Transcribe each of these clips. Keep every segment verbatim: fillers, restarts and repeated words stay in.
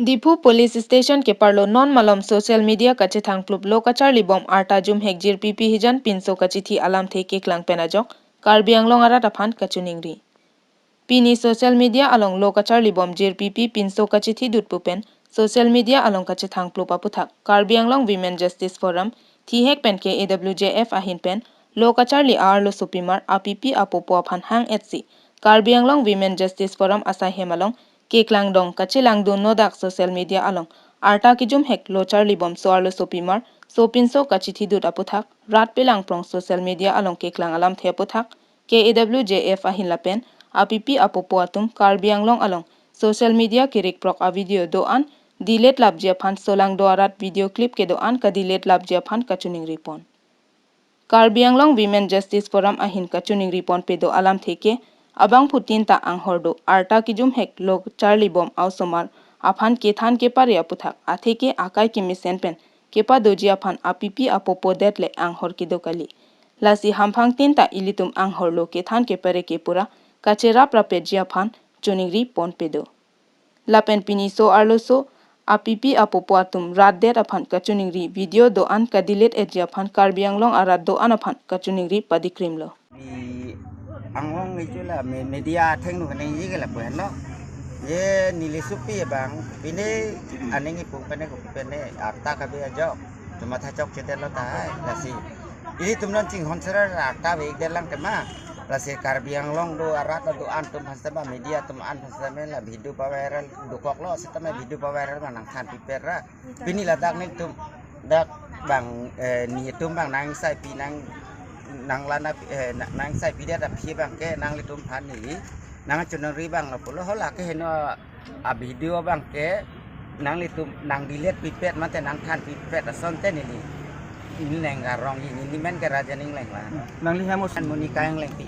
Diphu Police Station keparlo non malom social media kachethang plup lo kacharli bom arta jumhek jirpi pi hijan pinso kachithi alamthe keklang pen ajok Karbi Anglong arat aphan kachiningri. Pini social media along lo kacharli bom jirpi pi pinso kachithi dut pu pen social media along kachethang plup aputhak Karbi Anglong Women Justice Forum thihek pen K A W J F ahin pen lo kacharli arlo sopimar apipi apopo aphan hang etsi Karbi Anglong Women Justice Forum asai hem along keklang dong kachelang dun nodak social media along arta kijumhek lo charli bom so arlo sopimar so pinso kachithi dut aputhak rat pelang prong social media along keklang alamthe aputhak K A W J F ahin lapen apipi apopo atum Karbi Anglong along social media kirik prok a video do-an delete lapji aphan solang do arat video clip kedo-an ka delete lapji aphan kachiningri pon. Karbi Anglong Women Justice Forum ahin kachiningri pon pedo alamthe ke abangphutin ta anghor do arta kijumhek lo charli bom ausomar aphan kethan kepare aputhak athe ke akai kemesen pen kepadoji aphan apipi apopo det le anghor kedo kali. Lasi hamphang tin ta ilitum anghor lo kethan kepare ke pura kacherap rapetji aphan chiningri pon pedo. Lapen pini so arlo so apipi apopo atum rat det aphan kachiningri video do-an ka delete etji aphan Karbi Anglong arat do-an aphan kachiningri padikrim lo. Di Anglong itu la me- media athengno kaningje ke lapu henlo. Ye neli supi abang pine aning ipung pene ko pene arta kabe ajok. Cuma thachok chedetlo tahai lasi. Ilitum non chinghon sera arta be ik det lang tema. Lasi Karbi Anglong do arat do-an atum phan seta ba media atum an phan seta me la video pa viral dokoklo seta me video pa viral ma nangthan piper ra. Pini ladak nelitum dak bang eh, nelitum bang nangsai pi nang nang lana eh, na- nangsai pi dia tapi bang ke nanglitum phan neli nang chiningri bang lo pulo hola ke heno a video bang ke nanglitum nang delete pipet mate nangthan pipet asonte neli. Ini neng garong ini ni men ke Raja Ningleng la. Nangli hemos. An Monica Englengpi.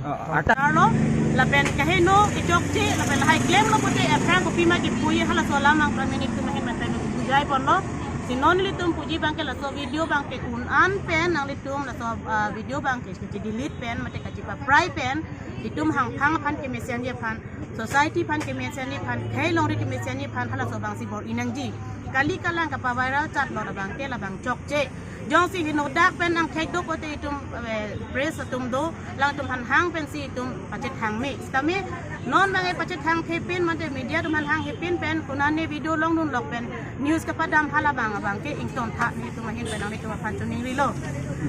Oh, arta. Arlo, lapen kaheno kechokche lapen lahai klemlo pute aphrang kopima kipuji halaso alam angpra minute tum ahin mate bujai ponlo. Si non nelitum puji bang ke laso video bang ke un-an pen nanglitum laso ah, video bang ke kachi delete pen mate kachi paprai pen itum hangphang aphan kemesenji aphan society aphan kemesenji aphan khei longri kemesenji aphan halaso bang si bor-i nangji. Kali kalang kapa viral chat lo abang ke labang chokche. Jongsi henodak pen angthek do pote itum eh, press atum do, alangtum aphan hang pensi itum pachethang me. Sitame non bang e pachethang thepin mate media atum aphan hang hepin pen konane video longdun lok pen news kapadam hala bang abang ke ingtontha nelitum ahin pen nanglitum aphan chiningrilo.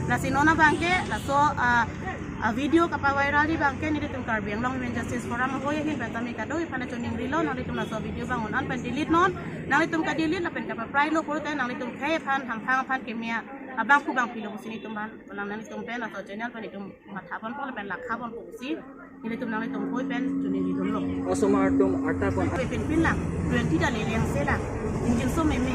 Lasi non abang ke laso ah, a video kapa viral di bang ke nelitum Karbi Anglong Women Justice Forum ahoi ahin pen tame kadoi aphan chiningrilo nanglitum laso video bang un-an pen delete non. Nanglitum ka delete lapen kapa prai lo pulote nanglitum khei aphan hangphang aphan kemia abang ku bang pilo pusi nelitum aphan. Malang nanglitum pen laso channel pen itum matha ponpo lapen lakha ponpo pusi nelitum nanglitum hoi pen chiningri dunlo. Osomar atum arta pon. Hoi pen pin lang twenty ta leleng se lang. Ingjinso meme.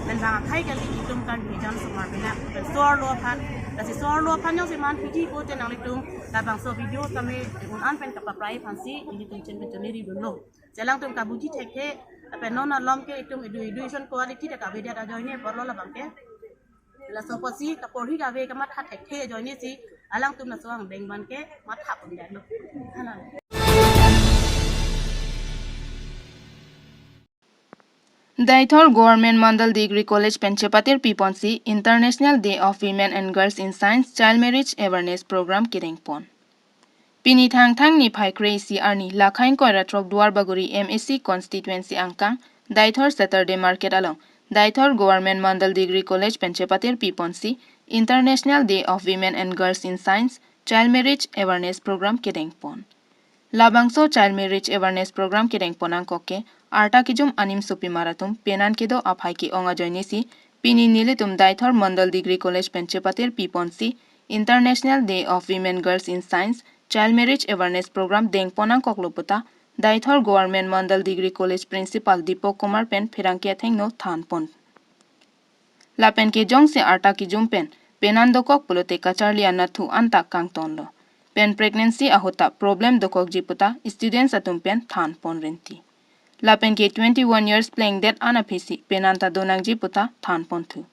Pen bang akhai kali itum kan hijan osomar pin lang. Pen so arlo aphan. Lasi so arlo aphan jongsi man piji pote nanglitum labangso video tame un-an pen kapa prai aphansi nelitum chen pen chiningri dunlo. Alangtum kabuji thekthe, lapen non alom ke itum idu idu ison quality ta kavedet ajoine porlo labang ke. Laso apotsi kaporhi kave kamatha thekthe ajoine si alangtum laso angdeng bang ke matha pon detlo. Hala. Deithor Government Mandal Degree College pen chepatir piponsi International Day of Women and Girls in Science Child Marriage Awareness Program kedengpon. Pini Thangthang niphai kre-isi arni Lakhain Koira Throk Duarbagori M A C constituency angkang Deithor Saturday Market along Deithor Government Mandal Degree College pen chepatir piponsi International Day of Women and Girls in Science Child Marriage Awareness Program kedengpon. Labangso Child Marriage Awareness Program kedengpon angkok ke arta kejum anim sopimar atum penan kedo aphai ke-ong ajoinesi pini nelitum Deithor Mandal Degree College pen chepatir piponsi International Day of Women Girls in Science Child Marriage Awareness Program dengpon angkoklo puta Deithor Government Mandal Degree College Principal Deepak Kumar pen pherangke athengno thanpon. Lapen ke jongsi arta kejum pen penan dokok pulote kacharli anat thu anta kangtonlo. Pen pregnancy ahut ta problem dokokji puta students atum pen thanpon rinti. Lapen ke twenty-one years plengdet an aphisi penan ta donangji puta thanponthu.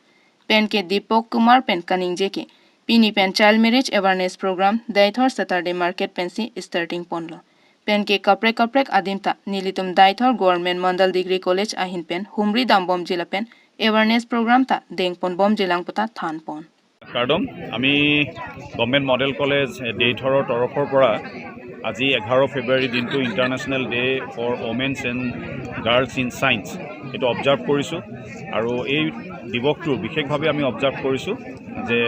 Pen ke Deepak Kumar pen kaningje ke pini pen Child Marriage Awareness Program Deithor Saturday Market pensi starting ponlo. Penke kaprek kaprek adim ta nelitum Deithor Government Model Degree College ahin pen humri dambomji lapen awareness program ta dengponbomji lang puta thanpon. কাৰ্ডম, আমি government model college, এ, দেইথৰৰ তৰফৰ পৰা আজি এঘাৰ ফেব্ৰুৱাৰী দিনটো international day for women's and girls in science, এইটো অবজাৰ্ভ কৰিছোঁ। আৰু এই দিৱসটো বিশেষভাৱে আমি অবজাৰ্ভ কৰিছোঁ যে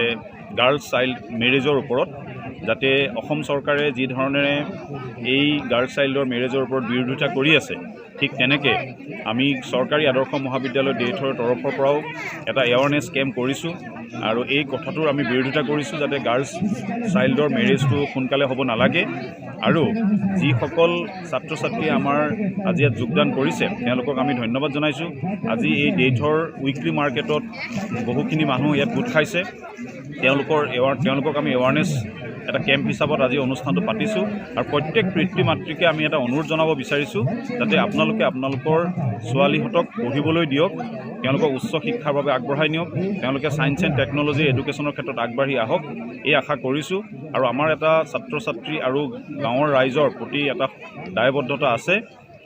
গাৰ্লছ চাইল্ড মেৰেজৰ ওপৰত, যাতে অসম চৰকাৰে যি ধৰণে এই গাৰ্লছ চাইল্ডৰ মেৰেজৰ ওপৰত বিৰোধিতা কৰি আছে, ঠিক তেনেকে আমি চৰকাৰী আদৰ্শ মহাবিদ্যালয় দেইথৰৰ তৰফৰ পৰাও এটা এৱাৰনেছ কেম্প কৰিছোঁ। আৰু এই কথাটোৰ আমি বিৰোধিতা কৰিছোঁ যাতে গাৰ্লছ চাইল্ডৰ মেৰেজটো সোনকালে হ'ব নালাগে। আৰু যিসকল ছাত্ৰ ছাত্ৰীয়ে আমাৰ আজি ইয়াত যোগদান কৰিছে, তেওঁলোকক আমি ধন্যবাদ জনাইছোঁ। আজি এই দেইথৰ উইকলি মাৰ্কেটত বহুখিনি মানুহ ইয়াত গোট খাইছে। তেওঁলোকৰ এৱাৰ তেওঁলোকক আমি এৱাৰনেছ এটা কেম্প হিচাপত আজি অনুষ্ঠানটো পাতিছোঁ। আৰু প্ৰত্যেক পিতৃ মাতৃকে আমি এটা অনুৰোধ জনাব বিচাৰিছোঁ, যাতে আপোনালোকে আপোনালোকৰ ছোৱালীহঁতক পঢ়িবলৈ দিয়ক, তেওঁলোকক উচ্চ শিক্ষাৰ বাবে আগবঢ়াই নিয়ক, তেওঁলোকে ছায়েন্স এণ্ড টেকন'লজি এডুকেশ্যনৰ ক্ষেত্ৰত আগবাঢ়ি আহক, এই আশা কৰিছোঁ। আৰু আমাৰ এটা ছাত্ৰ ছাত্ৰী আৰু গাঁৱৰ ৰাইজৰ প্ৰতি এটা দায়বদ্ধতা আছে।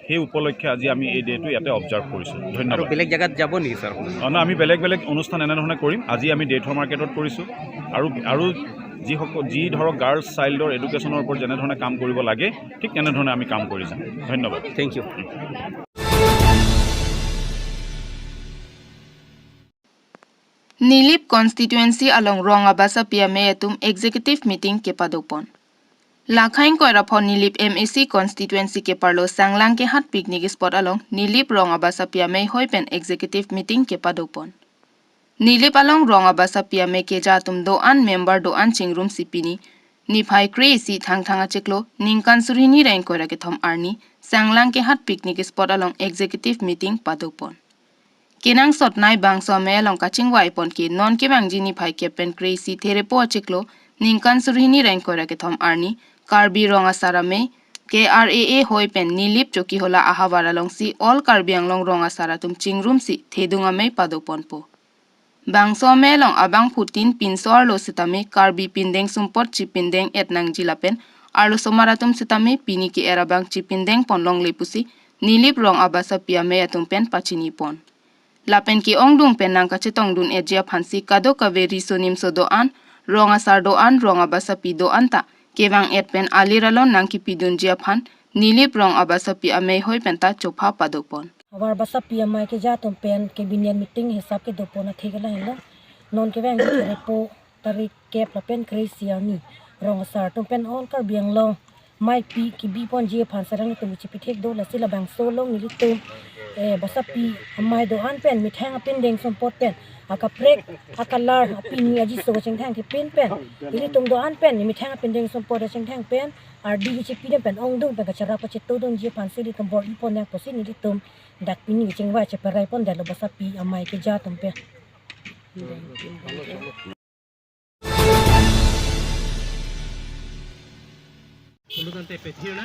সেই উপলক্ষে আজি আমি এই ডেটো ইয়াতে অবজাৰ্ভ কৰিছোঁ। আৰু ধন্যবাদ। বেলেগ জেগাত যাব নেকি ছাৰ? অ, নহয়, আমি বেলেগ বেলেগ অনুষ্ঠান এনেধৰণে কৰিম। আজি আমি ডেটৰ মাৰ্কেটত কৰিছোঁ আৰু আৰু যিসকল যি ধৰক গাৰ্লছ চাইল্ডৰ এডুকেশ্যনৰ ওপৰত যেনেধৰণে কাম কৰিব লাগে, ঠিক তেনেধৰণে আমি কাম কৰি যাম। ধন্যবাদ। Thank you. Nilip constituency along rong abasapi amei atum executive meeting kepadopon. Lakhain koirapho Nilip M A C constituency keparlo Sanglang Kehat picnic spot along Nilip rong abasapi amei hoi pen executive meeting kepadopon. Nilip along rong abasapi amei keja atum do-an member do-an chingrumsi pini niphai kre-isi Thangthang achiklo ningkan surhini ra ingkoi ra kethom arni Sanglang Kehat picnic spot along executive meeting padopon. Kenangsot nei bangso amei along kachingvaipon ke non kevangji niphai kep pen kre-isi Therepo achiklo ningkan surhini ra ingkoi ra kethom arni Karbi Rong Asar Amei K R A A hoi pen Nilip Chokihola ahavar alongsi all Karbi Anglong rong asar atum chingrumsi thedung amei padoponpo. Bangso amei along abangphutin pinso arlo sitame Karbi pindeng sumpot chipindeng et nangji lapen arlosomar atum sitame pini ke-er abang chipindeng pon longle pusi Nilip rong abasapi amei atum pen pachinipon. Lapen ke-ongdung pen nangkachetongdun etji aphansi kadokave riso nimso do-an, rong asar do-an, rong abasapi do-an ta kevang et pen alir alon nangkipidunji aphan Nilip rong abasapi amei hoi pen ta chopha padopon. Abar basapi amei keja atum pen cabinet meeting hisap kedopon athe ke lahenlo. Non kevangji Therepo tarik kep lapen kre-isi arni rong asar atum pen all Karbi Anglong mei pi kebiponji aphan sarang atum chipithek do, lasi labangso along nelitum eh, basapi amei do-an pen methang apindeng sumpot pen akaprek akalar apini ajiso chingthang kepin pen ilitum do-an pen methang apindeng sumpot chingthang pen ardi chipi dem pen ongdung pen kacherap kachetodunji aphansi ilitum bor-ipon nangpo pusi nelitum dak pini chingvai cheparaipon detlo basapi amei keja atum pen.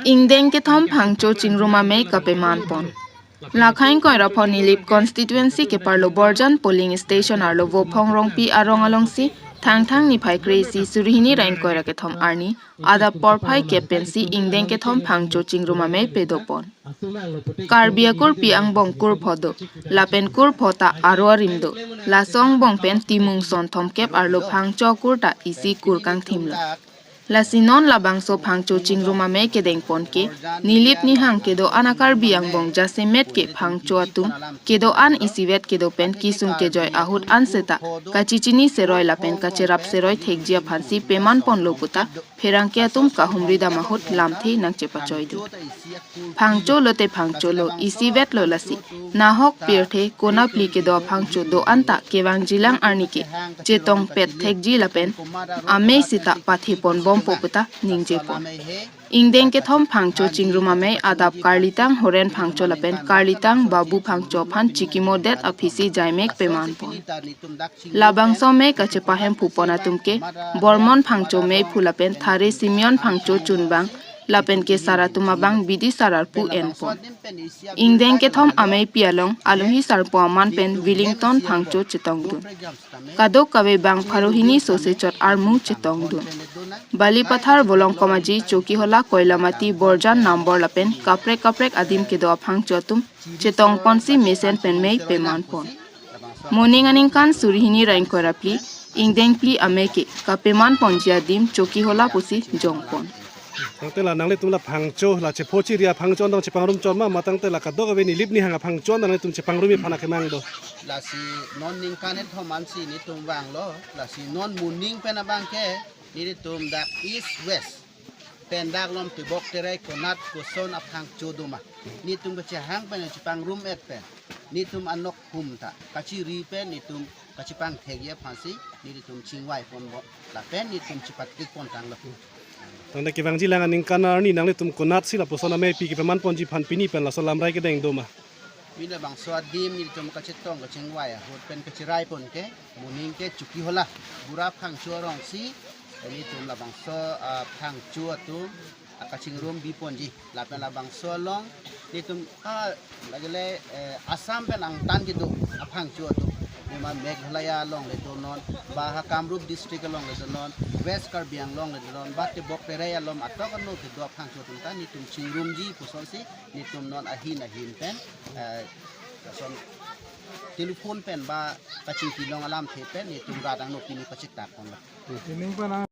Ingdeng kethom Phangcho chingrum amei kapemanpon. Lakhain koirapho Nilip constituency keparlo Borjan polling station arlo Vophong Rongpi arong alongsi Thangthang niphai kre-isi surhini ra ingkoi ra kethom arni adap porphai kep pensi ingdeng kethom Phangcho chingrum amei pedopon. Karbi akurpi angbong kurpho do, lapen kurpho ta aro arim do. Laso angbong pen Timung Son thomkep arlo Phangcho akur ta isi kur kangthimlo. Lasi non labangso Phangcho chingrum amei kedengpon ke Nilip Nihang kedo-an a-Karbi angbong jasemet ke Phangcho atum kedo-an isivet kedo pen kesung kejoi ahut an seta kachichini seroi lapen kacherap seroi thekji aphansi pemanponlo puta pherangke atum kahumri dam ahut lamthe nangchepachoidun. Phangcho lote Phangcho lo, isivet lo lasi. Nahok pirthe konapli kedo Phangcho do-an ta kevangjilang arni ke chetongpet thekji lapen amei seta patheponbompo puta ningjepon. Ingdeng kethom Phangcho chingrum amei adap karlitang Horen Phangcho lapen karlitang Babu Phangcho aphan chikimodet aphisi jaimek pemanpon. Labangso amei kachepahemphupon atum ke Bormon Phangcho meiphu lapen Thare Simeon Phangcho chunbang lapen ke sar atum abang bidi sararpu enpon. Ingdeng kethom ameipi along alohi sarpo aman pen Willington Phangcho chetongdun. Kadokave bang pharo hini sose chot armu chetongdun. Balipathar, Volongkom Aji, Chokihola, Koilamati, Borjan, Nambor lapen kaprek kaprek adim kedo aphangcho atum chetongponsi mesen pen mei pemanpon. Moning aningkan suri hini ra ingkoi ra phli, ingdeng phli amei ke kapemanponji adim Chokihola pusi jongpon. Tangte la nanglitum la phangcho, la chephochiri aphangcho andang chepangrum chot ma, ma tangte la kadokave nelip nihang aphangcho andang nanglitum chepangrumji aphan akemang do? Lasi non ningkan kethom ansi netum vanglo, lasi non moning pen abang ke netum dak east west pen dak lom tebok terai konat koson aphangcho do ma, netum kachehang pen chepangrum et pen netum anok hum ta kachiri pen netum kachepangthekji aphansi netum chingvaiponpo lapen netum chepatpikpon tanglo. Tangte kevangji lang aningkan arni nanglitum konatsi lapuson ameipi kepemanponji aphan pini pen laso lamrai kedeng do ma? Pini labangso adim netum kachetong kachingvai ahut pen kacheraipon ke moning ke Chokihola Bura Phangcho arongsi netum labangso, ah, phangcho atum, ah, kachingrum biponji lapen labangso along netum, ah, lagile, eh, Assam pen angtan kedo aphangcho atum, nima Meghalaya along le donon, ba ha Kamrup district along le donon, West Karbi Anglong le donon, ba tebok terai alom atok ano kedo aphangcho atum ta netum chingrumji pusonsi netum non ahin ahin pen, eh, lason telephone pen ba kachingki long alamthe pen netum rat angno pini pachektakponlo.